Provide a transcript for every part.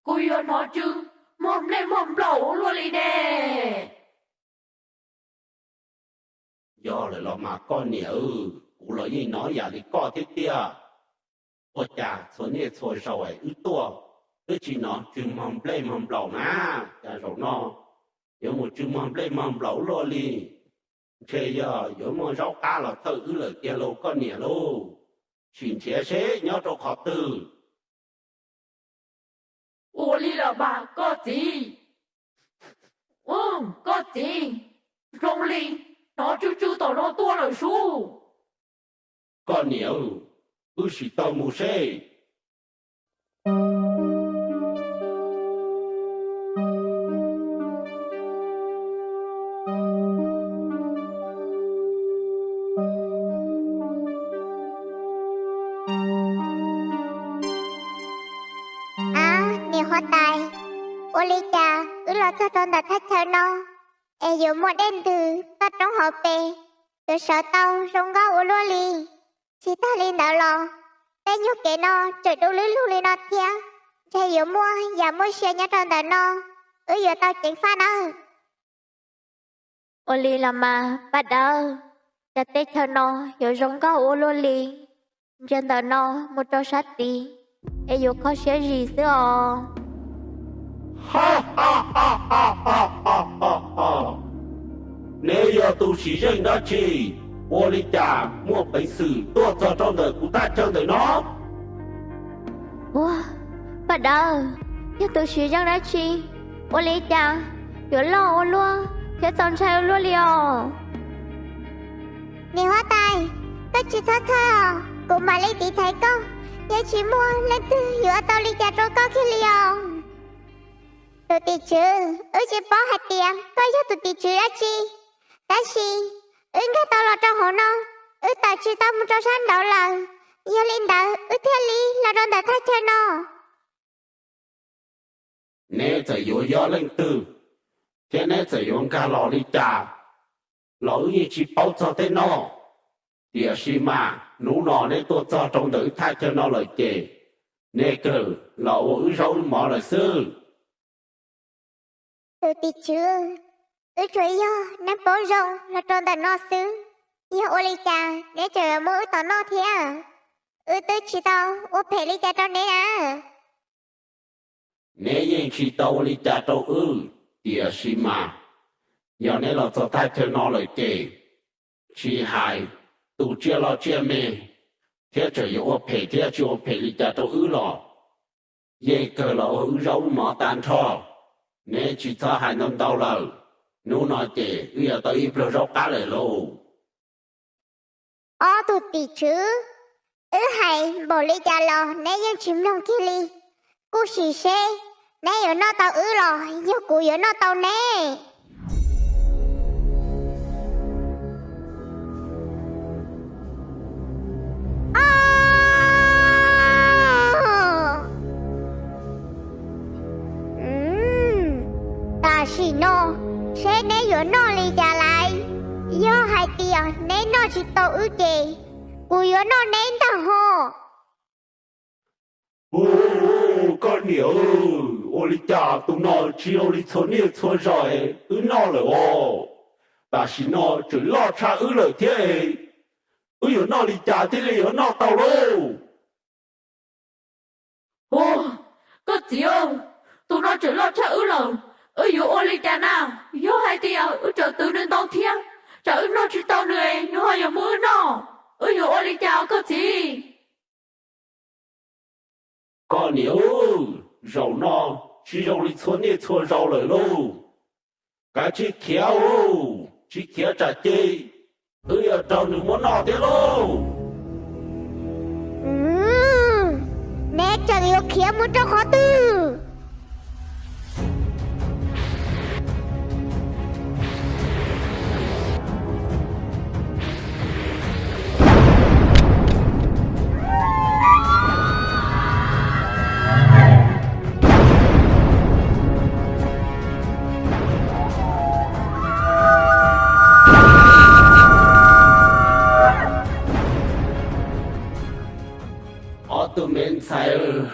Kuv yuav hnov tsw muag nplej muag nplaum ua luaj li ne. Yog lawm los mas koj niam, kuv los yeej hnov yam li koj thiab tiag. Ua cas txhua niaj txhua zaus es wb tuaj, wb tsis hnov tsw muag nplej muag nplaum na? Cas zaum no yuav mus tsw muag nplej muag nplaum luaj li? Ntshe yog yuav muaj zaub qab los thawj wb lawm tiag lauj koj niam lauj. Sim nrhiav seb nyob rau qhov twg. Ua li los mas koj txiv. Koj txiv, zoo li hnov tsw tsw tom no tuaj lawm sub. Koj niam, wb sim taug mus seb. A, niam huab tais, ua li cas wb los txog rau ntawm thaj chaw no es yuav muaj dej ntws toj roob hauv pes, yuav sawv tau zoo nkauj ua luaj li? Tsis tag li ntawd los tej nyuag kev no tseem du lug li no thiab, ntshe yuav muaj yam muaj sia nyob rau ntawm no, wb yuav tau ceev faj nawb. Ua li los mas Paj Dawb, cas tej chaw no yuav zoo nkauj ua luaj li. Ntsia ntawm no mus rau sab tid es yuav kho siab zis xwb os. Neb yog tus sim zeej dab tsi? Ua li cas muaj peev xwm tuaj txog rau ntawm kuv thaj chaw ntawm no? Ua, Paj Dawb, yog tus sim zeej dab tsi? Ua li cas yuav loj ua luaj thiab txaus ntshai ua luaj li os? Niam huab tais, koj tsis txhob txhawj os, kuv mam li tiv thaiv koj, yeej tsis muaj leej twg yuav ua tau li cas rau koj kiag li os. Tus tim tswv, wb tsis paub hais tias koj yog tus tim tswv dab tsi, tab sis wb nkag tau los rau hauv no, wb tawm tsis tau mus rau sab nraud lawm, yog li ntawd wb thiaj li los rau ntawm thaj chaw no. Neb txawm yuav yog leej twg, thiab neb txawm yuav nkag los li cas los wb yeej tsis paub txog tej no. Tiam sis mas hnub no neb tuaj txog rau ntawm wb thaj chaw no lawm ces neb kawg los ua wb zaub wb mov lawm xwb. Tus tim tswv, wb tsuas yog neeg poob zoo los rau ntawm no xwb, yog ua li cas neb tseem yuav muab wb tom noj thiab? Wb twb tsis tau ua phem li cas rau neb na. Neb yeej tsis tau ua li cas rau wb, tiam sis mas yog neb los txog thaj chaw no lawm ces tsis hais tus tsiaj loj tsiaj me thiab tseem yuav ua phem thiab tsis ua phem li cas rau wb los yeej kawg los ua wb zaub wb mov tag nrho. Neb tsis txhob hais ntau ntau lawm, hnub no ces wb yuav tau ib pluag zaub qab lawm lauj. Ob tug tim tswv, wb hais npaum li cas los neb yeej tsis mloog kiag li. Kuj sim seb neb yuav noj tau wb los yog kuv yuav noj tau neb. Tam sim no seb neb yuav noj li cas lawm. Yog hais tias neb noj tsis tau wb ces kuv yuav noj neb ntag ho. Koj niam, ua li cas tus no tsis zoo li txhua niaj txhua zaus wb noj lawm os? Tam sim no tseem loj tshaj wb lawm thiab, wb yuav noj li cas thiaj li yuav noj tau lauj? Ua, koj txiv, tus no tseem loj tshaj wb lawm, wb yuav ua li cas na? Yog hais tias wb tseem twv nws ntau thiab, tsam wb noj tsis tau nws, nws ho yuav muab wb noj, wb yuav ua li cas koj txiv? Koj niam, zaum no tsis zoo li txhua niaj txhua zaus lawm lauj. Kav tsij khiav, tsis khiav tsam ces wb yuav raug nws muab noj thiab lauj. Neb tseem yuav khiav mus rau qhov twg? Ob tug me ntxhais,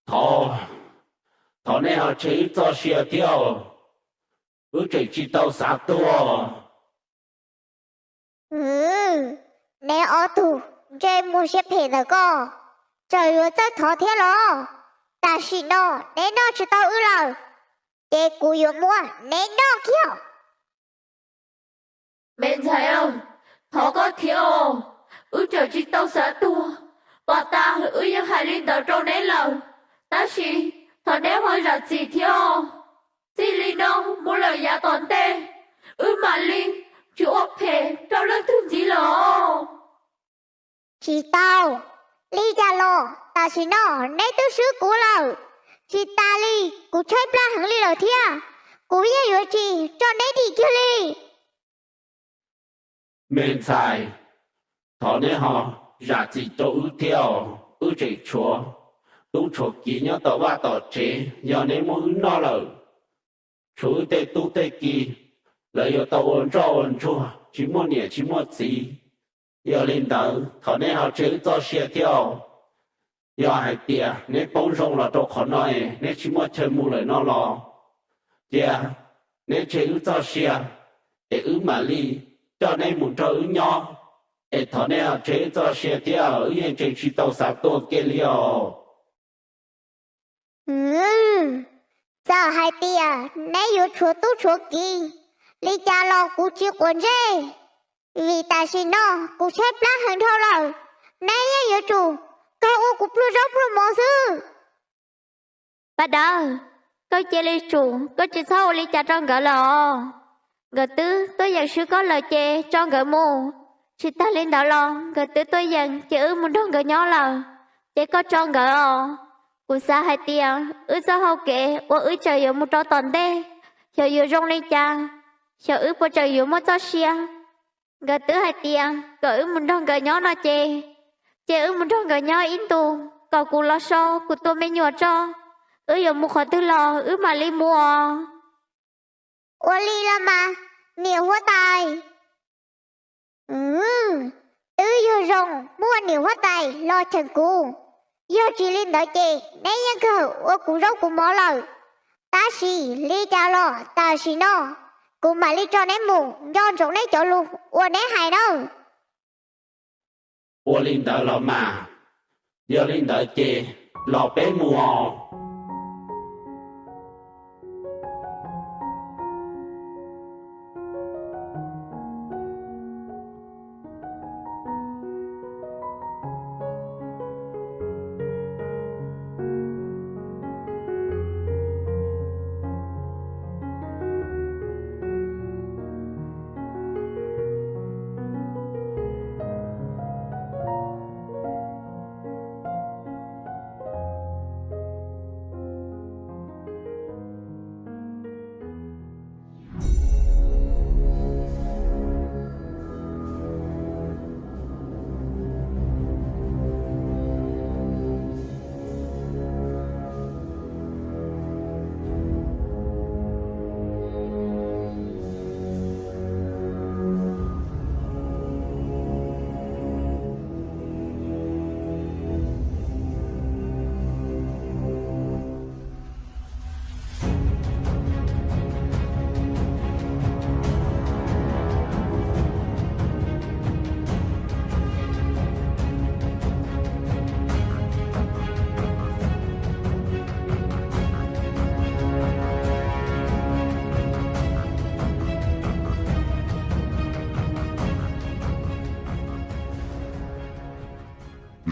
thov thov neb ho tseg wb txoj sia thiab, wb tseem tsis tau xav tuag. Neb ob tug ntsej muag siab phem ntawm koj, tseem yuav txawj thov thiab los? Tam sim no neb noj tsis tau wb lawm, ces kuv yuav muab neb noj kiag. Me ntxhais, thov koj thiab, wb tseem tsis tau xav tuag. Pom tas wb yeej hais li ntawd rau neb lawm, tab sis thov neb ho zam txim thiab. Txij li no mus lawm yav tom ntej, wb mam li tsis ua phem rau leej twg ntxiv lawm. Tsis tau, li cas los tam sim no neb twb swb kuv lawm. Tsis tas li, kuv tshaib plab heev li lawm thiab, kuv yeej yuav tsis tso neb dim kiag li. Me ntxhais, thov neb ho zam txim rau wb thiab, wb tseem tshuav tub tshuav kiv nyob tom vaj tom tsev, yog neb muab wb noj lawm, tshuav wb tej tub tej kiv, lawv yuav tau ua ntsoj ua ntsuag tsis muaj niam tsis muaj txiv. Yog li ntawd thov neb ho tseg wb txoj sia thiab. Yog hais tias neb poob zoo los rau qhov no es neb tsis muaj chaw mus lawm no los, cia neb tseg wb txoj sia, es wb mam li coj neb mus nrog wb nyob. Es thov neb ho tseg wb txoj sia thiab, wb yeej tseem tsis tau xav tuag kiag li os. Txawm hais tias neb yuav tshuav tub tshuav kiv li cas los kuv tsis quav ntsej, vim tam sim no kuv tshaib plab heev dhau lawm, neb yeej yuav tsum kawg ua kuv pluag zaub pluag mov xwb. Paj Dawb, koj cia li tsum, koj tsis txhob ua li cas rau nkawd lawm os. Nkawd twb tuaj yeem swb koj lawm ces tso nkawd mus. Tsis tas li ntawd los nkawd twb tuaj yeem ces wb mus nrog nkawd nyob lawm, ces koj tso nkawd os. Kuv xav hais tias wb txoj hau kev uas wb tseem yuav mus rau tom ntej, xyov yuav zoo li cas, xyov wb puas tseem yuav muaj txoj sia. Nkawd twb hais tias kom wb mus nrog nkawd nyob no ces, ces wb mus nrog nkawd nyob ib ntus kom kuv los so kuv tua me nyuam tso, wb yuav mus qhov twg los wb mam li mus os. Ua li los mas, niam huab tais. Twb yog zoo muaj niam huab tais los cheem kuv, yog tsis li ntawd ces neb yeej kawg ua kuv zaub kuv mov lawm. Tab sis li cas los tam sim no kuv mam li tso neb mus nco ntsoov neb cov lus uas neb hais nawb. Ua li ntawd los mas, yog li ntawd ces los peb mus os.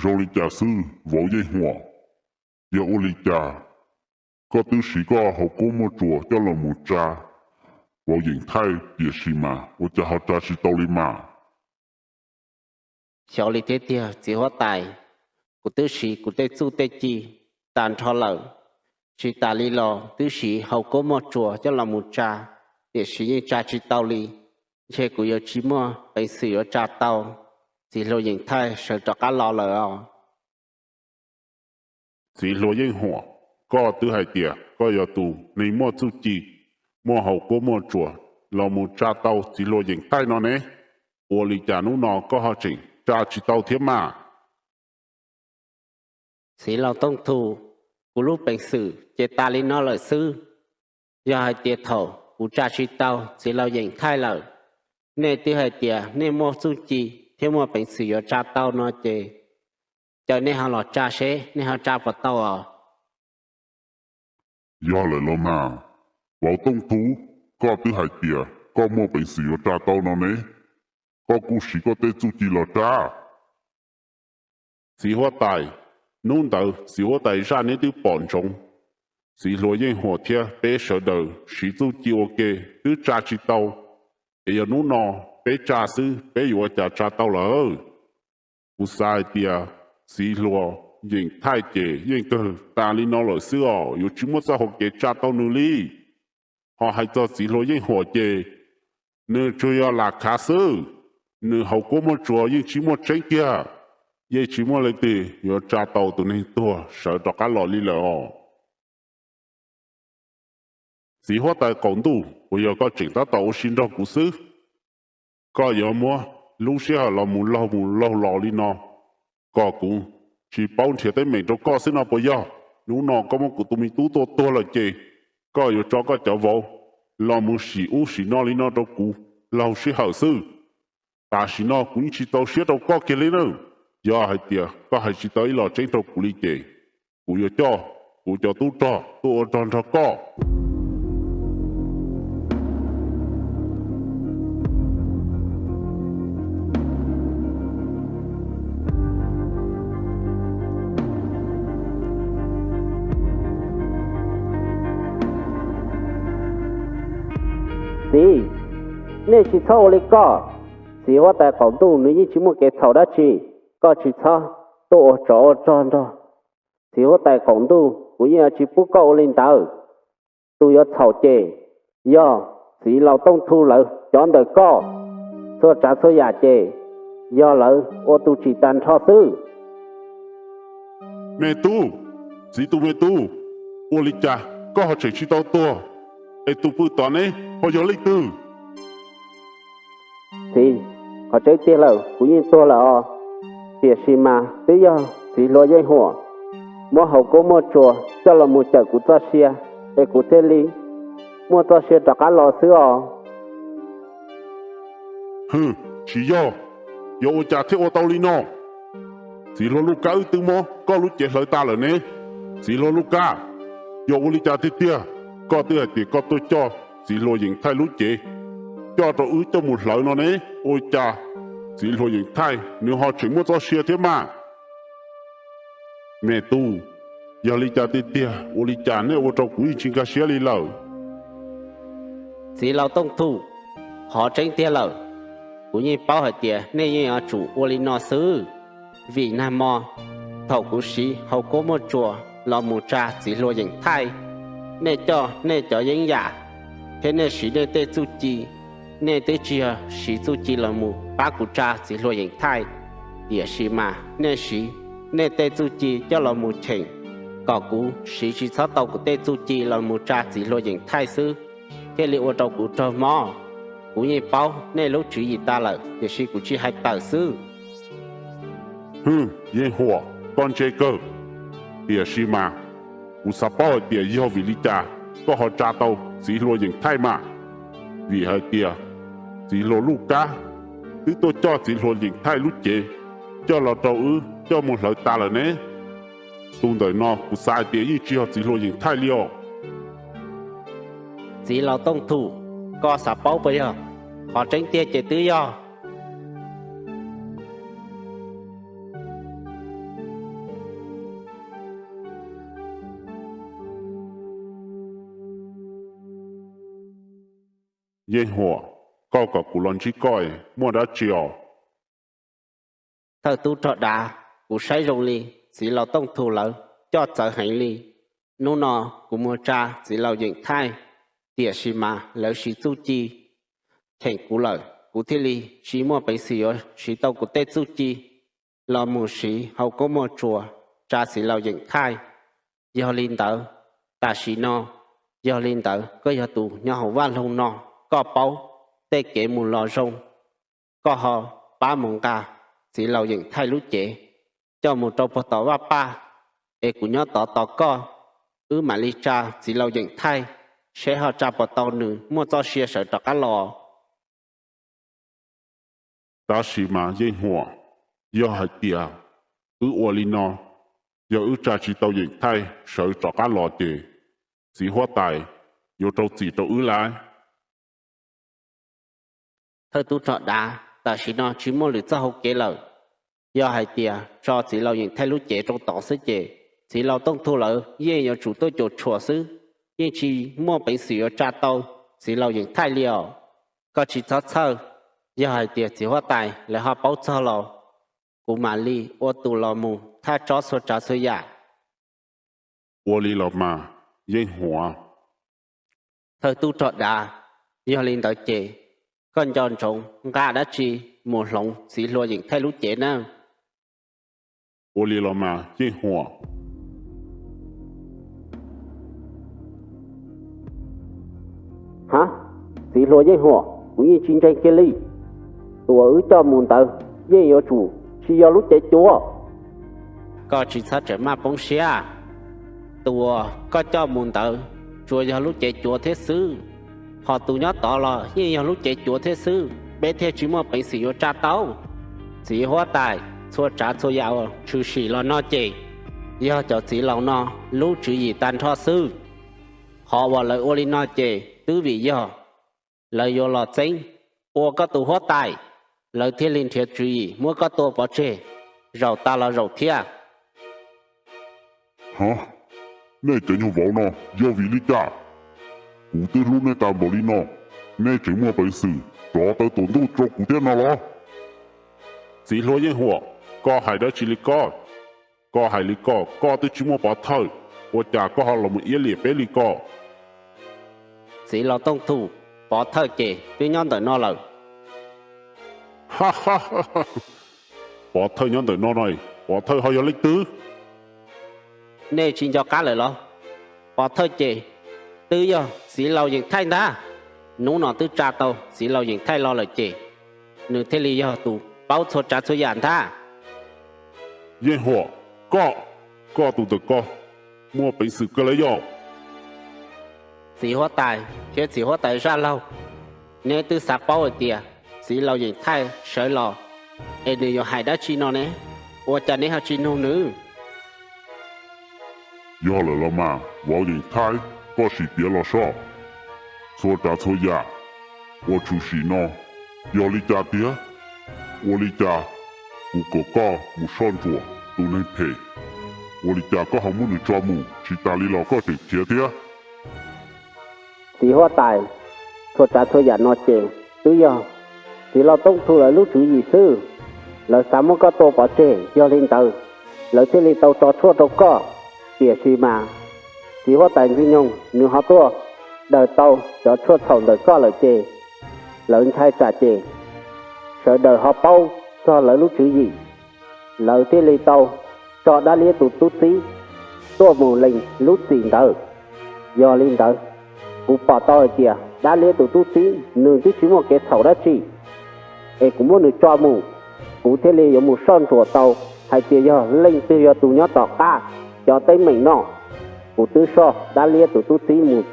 Zoo li cas xwb vauv Yeej Huam? Yog ua li cas koj twb siv koj hauv kub muaj tsuas coj los mus tsa vauv Yeem Thaij, tiam sis mas ua cas ho tsa tsis tau li mas? Xyov li thiab tiag txiv huab tais, kuv twb siv kuv tej txuj tej ci tag nrho lawm, tsis tas li los twb siv hauv kub muaj tsuas coj los mus tsa, tiam sis yeej tsa tsis tau li. Ntshe kuv yuav tsis muaj peev xwm yuav tsa tau txiv hluas Yeem Thaij sawv rov qab los lawm os. Txiv hluas Yeej Huam, koj twb hais tias koj yog tus neeg muaj txuj ci, muaj hauv kub muaj tsuas los mus tsa tau txiv hluas Yeem Thaij no ne, ua li cas hnub no koj ho tseem tsa tsis tau thiab mas? Txiv laus Tooj Thu, kuv lub peev xwm ces tas li no lawm xwb. Yog hais tias thaum kuv tsa tsis tau txiv laus Yeem Thaij lawm, nej twb hais tias nej muaj txuj ci thiab muaj peev xwm yuav tsa tau no ces, caw nej ho los tsa seb nej ho tsa puas tau os. Yog lawm los mas, vauv Tooj Thu, koj twb hais tias koj muaj peev xwm yuav tsa tau no ne, koj kuj siv koj tej txuj ci los tsa. Txiv huab tais, hnub ntawd txiv huab tais zaj neb twb pom ntsoov, txiv hluas Yeej Huam thiab peb sawv daws siv txuj ci ua ke twb tsa tsis tau, es yog hnub no peb tsa xwb peb yuav ua cas tsa tau lawm? Kuv xav hais tias txiv hluas Yeem Thaij ces yeej kawg tas li no lawm xwb os, yuav tsis muaj txoj hauv kev tsa tau nws li. Ho hais txog txiv hluas Yeej Huam ces nws tsuas yog lam khav xwb, nws hauv kuab muaj tsuas yeej tsis muaj tseeb kiag, yeej tsis muaj leej twg yuav tsa tau tus neeg tuag sawv rov qab los li lawm os. Txiv huab tais qaum ntuj, uas yog koj tseem tab tom ua si nrog kuv xwb, koj yuav muab lub sij hawm los mus laug mus laug los li no, kom kuv tsis paub nrhiav teeb meem rau koj xwb no puas yog? Hnub no koj muab kuv tus me tub tua tuag lawm ces koj yuav tso koj cov vauv los mus sim ub sim no li no rau kuv laug sij hawm xwb. Tam sim no kuv yeej tsis txaus siab rau koj kiag li nawb. Yog hais tias koj hais tsis tau ib los tseeb rau kuv li ces kuv yuav coj kuv cov tub rog tuaj ua rog nrog koj. Txiv, nej tsis txhob ua li koj. Txiv huab tais qaum ntuj nws yeej tsis muaj kev txhaum dab tsi, koj tsis txhob tuaj ua tsov ua rog nrog txiv huab tais qaum ntuj, kuv yeej yuav tsis pub koj ua li ntawd. Tus yuav txhaum ces yog txiv laus Tooj Thu lawv cov ntawm koj, txhua tsav txhua yam ces yog lawv ua tus tsim tag nrho xwb. Me tub, txiv tus me tub, ua li cas koj ho tseem tsis tau tuag, es tus pw tom neb ho yog leej twg? Txiv, qhov tseeb tiag lawm kuv yeej tuag lawm os, tiam sis mas twb yog txiv hluas Yeej Huam muab hauv kuab muaj tsuas coj los mus cawm kuv txoj sia, es kuv thiaj li muaj txoj sia rov qab los xwb os. Hwm, tsis yog, yuav ua cas thiaj ua tau li no? Txiv hluas Luj Kab, wb twb muab koj lub cev hlawv tas lawm ne. Txiv hluas Luj Kab, yog ua li cas tiag tiag? Koj twb hais tias koj tuaj coj txiv hluas Yeem Thaij lub cev coj rau wb coj mus hlawv no ne, ua cas txiv hluas Yeem Thaij nws ho tseem muaj txoj sia thiab mas? Me tub, yog li cas tiag tiag, ua li cas nej ua rau kuv yeej tsis nkag siab li lawm? Txiv laus Tooj Thu, qhov tseeb tiag lawm, kuv yeej paub hais tias nej yeej yuav tsum ua li no xwb, vim nag hmo thaum kuv siv hauv kuab muaj tsuas los mus tsa txiv hluas Yeem Thaij, nej coj nej cov yeeb yam thiab nej siv nej tej txuj ci, nej twb tsis yog siv txuj ci los mus pab kuv tsa txiv hluas Yeem Thaij, tiam sis mas nej siv nej tej txuj ci coj los mus cheem kom kuv siv tsis txhob tau kuv tej txuj ci los mus tsa txiv hluas Yeem Thaij xwb, thiaj li ua rau kuv raug mob. Kuv yeej paub nej lub tswv yim tas lawm, tiam sis kuv tsis hais tawm xwb. Hwm, Yeej Huam, koj ntse kawg, tiam sis mas kuv xav paub hais tias yog vim li cas koj ho tsa tau txiv hluas Yeem Thaij mas? Vim hais tias txiv hluas Luj Kab twb tuaj coj txiv hluas Yeem Thaij lub cev coj los rau wb coj mus hlawv tas lawm ne. Tus ntawm no kuv xav hais tias yeej tsis yog txiv hluas Yeem Thaij li os. Txiv laus Tooj Thu, koj xav paub puas yog? Qhov tseeb tiag ces twb yog. Yeej Huam, koj kom kuv los ntsib koj muaj dab tsi os? Thawj tub rog Dav, kuv saib zoo li txiv laus Tooj Thu lawv coj txawv heev li. Hnub no kuv mus tsa txiv laus Yeem Thaij, tiam sis mas lawv siv txuj ci cheem kuv lawm, kuv thiaj li tsis muaj peev xwm yuav siv tau kuv tej txuj ci los mus siv hauv kuab muaj tsuas tsa txiv laus Yeem Thaij. Yog li ntawd, tam sim no, yog li ntawd koj yog tus nyob hauv vaj loog no, koj paub tej kev mus los zoo, koj ho pab mus nqa txiv laus Yeem Thaij lub cev coj mus rau puag tom vaj paj, es kuv nyob tod tos koj. wb mam li tsa txiv laus Yeem Thaij, seb ho tsa puas tau nws muaj txoj sia sawv rov qab los. Tab sis mas Yeej Huam, yog hais tias wb ua li no, yog wb tsa tsis tau Yeem Thaij sawv rov qab los ces txiv huab tais yuav rau txim rau wb lauj. Thawj tub rog Dav, tam sim no tsis muaj lwm txoj hauv kev lawm. Yog hais tias tso txiv laus Yeem Thaij lub cev rau tod xwb ces txiv laus Tooj Thu lawv yeej yuav tsum tuaj cuam tshuam xwb, yeej tsis muaj peev xwm yuav tsa tau txiv laus Yeem Thaij li os. Koj tsis txhob txhawj, yog hais tias txiv huab tais lawv ho paub txog los kuv mam li ua tus los mus thaj tsob txhua tsav txhua yam. Ua li los mas, Yeej Huam. Thawj tub rog Dav, yog li ntawd ces koj nco ntsoov nqa dab tsi mus hloov txiv hluas Yeem Thaij lub cev nawb. Ua li los mas Yeej Huam. Ha, txiv hluas Yeej Huam, kuv yeej tsis ntseeg kiag li. Tus uas wb coj mus ntawd yeej yuav tsum tsis yog lub cev cuav. Koj tsis txhob tseem maj poob siab. Tus uas koj coj mus ntawd tsuas yog lub cev cuav thiab xwb, ho tus nyob tod los yeej yog lub cev cuav thiab xwb, peb thiaj tsis muaj peev xwm yuav tsa tau. Txiv huab tais, txhua tsav txhua yam uas tshwm sim los no ces yog cov txiv laus no lub tswv yim tag nrho xwb. Qhov uas lawv ua li no ces twb vim yog lawv yuav los txeeb ua koj tus huab tais, lawv thiaj li nrhiav tswv yim muab koj tua pov tseg zaum tas los zaum thiab. Ha, nej cov nyuag vauv no, yog vim li cas? Kuv twb hlub nej tas npaum li no, nej tseem muaj peev xwm rov taw tuam ntuj rau kuv thiab no los? Txiv hluas Yeej Huam, koj hais dab tsi li koj? Koj hais li ko koj twb tsis muaj pov thawj, ua cas koj ho los mus iab liam peb li ko? Txiv laus Tooj Thu, pov thawj ces twb nyob ntawm no lawm. Pov thawj nyob ntawm no no, pov thawj ho yog leej twg? Nej tsis nco qab lawm los? Pov thawj ces twb yog txiv laus Yeem Thaij ntag. Hnub no twb tsa tau txiv laus Yeem Thaij los lawm ces nws thiaj li yog tus paub txhua tsav txhua yam ntag. Yeej Huam, koj, koj tus ntawm koj muaj peev xwm kawg li yog? Txiv huab tais thiab txiv huab tais zaj laug, neb twb xav paub hais tias txiv laus Yeem Thaij sawv los es nws yuav hais dab tsi no ne? Ua cas neb ho tsis nug nws? Yog lawm los mas vauv Yeem Thaij, koj sim piav los soj. Txhua tsav txhua yam uas tshwm sim no yog li cas tiag? Ua li cas kuv kom koj mus soj ntsuam tus neeg phem, ua li cas koj ho muab nws tso mus tsis tas li los koj tseem khiav thiab? Txiv huab tais, txhua tsav txhua yam no ces twb yog txiv laus Tooj Thu lawv lub tswv yim xwb. Lawv xav muab koj tua pov tseg, yog li ntawd lawv thiaj li tau tso tshuaj rau koj. Tiam sis mas txiv huab tais Ntxwg Nyoog nws ho tuaj daws tau cov tshuaj txhaum ntawm koj lawm ces lawv ntshai tsam ces sawv daws ho paub txog lawv lub tswv yim, lawv thiaj li tau tso dab liab tus tub txib tuaj mus lees lub txim ntawd. Yog li ntawd, kuv pom tau hais tias dab liab tus tub txib nws twb tsis muaj kev txhaum dab tsi, es kuv muab nws tso mus, kuv thiaj li yuav mus soj ntsuam tau hais tias yog leej twg yog tus nyob tom qab cov teeb meem no. Kuv twb soj dab liab tus tub txib mus,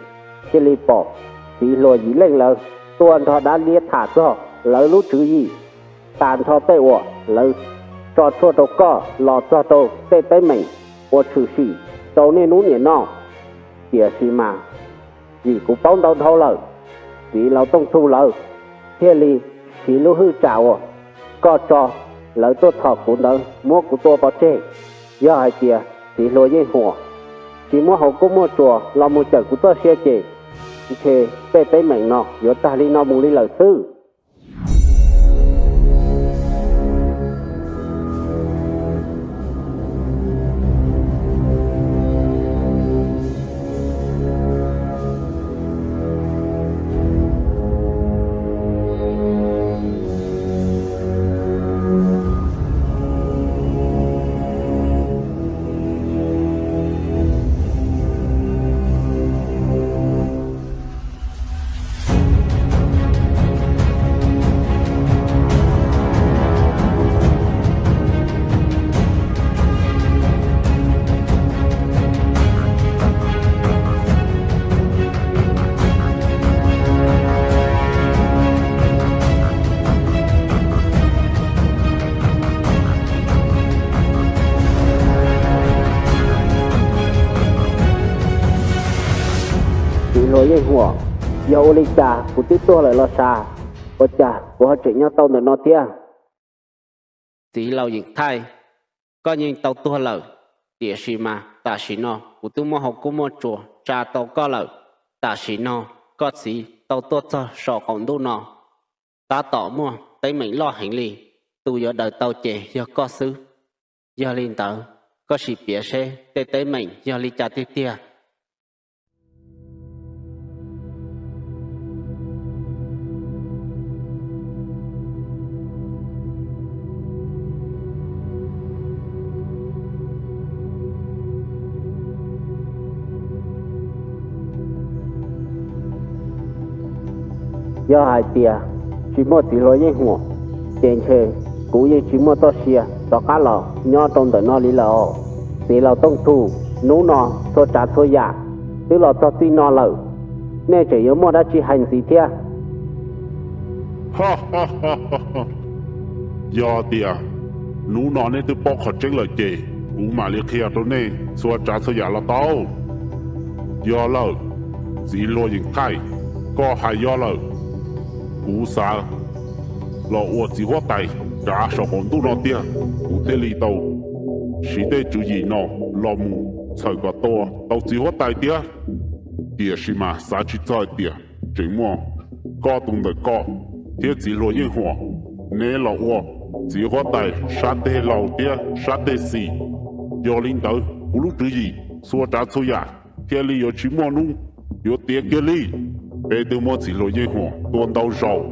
thiaj li pom txiv hluas Yim Leej lawv tuaj nrog dab liab tham txog lawv lub tswv yim, tas nrho tej uas lawv tso tshuaj rau koj los txog rau tej teeb meem uas tshwm sim rau niaj hnub niam no. Tiam sis mas vim kuv paub ntau dhau lawm, txiv laus Tooj Thu lawv thiaj li siv lub hwj tsam uas koj tso lawv tuaj txhom kuv ntawd muab kuv tua pov tseg. Yog hais tias txiv hluas Yeej Huam tsis muab hauv kuj muaj tsuas los mus cawm kuv txoj sia ces ntshe tej teeb meem no yuav tag li no mus li lawm xwb. Txiv hluas Yeej Huam, yog ua li cas kuv twb tuag lawm los sav, ua cas kuv ho tseem nyob tau ntawm no thiab? Txiv laus Yeem Thaij, koj yeej tau tuag lawm, tiam sis mas tam sim no kuv twb muaj hauv kub muaj tsuas tsa tau koj lawm. Tam sim no koj txiv tau tuaj txog saum qaum ntuj no, tab tom muaj teeb meem loj heev li, tus yuav daws tau ces yog koj xwb. Yog li ntawd, koj sim piav seb tej teeb meem yog li cas tiag tiag. Yog hais tias tsis muaj txiv hluas Yeej Huam, ces ntshe kuv yeej tsis muaj txoj sia rov qab los nyob rau ntawm no li lawm os. Txiv laus Tooj Thu, hnub no txhua tsav txhua yam twb los txog txij no lawm, nej tseem yuav muaj dab tsi hais ntxiv thiab? Yog tias hnub no nej twb paub qhov tseeb lawm ces kuv mam li qhia rau nej txhua tsav txhua yam los tau. Yog lawm, txiv hluas Yeem Thaij, koj hais yog lawm. Kuv xav los ua txiv huab tais kav saum qaum ntuj no tiag, kuv thiaj li tau siv tej tswv yim no los mus txhawm kom tua tau txiv huab tais thiab. Tiam sis mas xav tsis txog hais tias tseem muaj koj tus ntawm koj thiab txiv hluas Yeej Huam, neb los ua txiv huab tais sab teg laus thiab sab teg xis. Yog li ntawd kuv lub tswv yim txhua tsav txhua yam thiaj li yuav tsis muaj hnub yuav tiav kiag li. Peb twb muab txiv hluas Yeej Huam tua ntau zaus,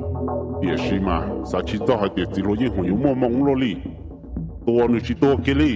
tiam sis mas xav tsis txog hais tias txiv hluas Yeej Huam yuav muaj hmoo luaj li, tua nws tsis tuag kiag li.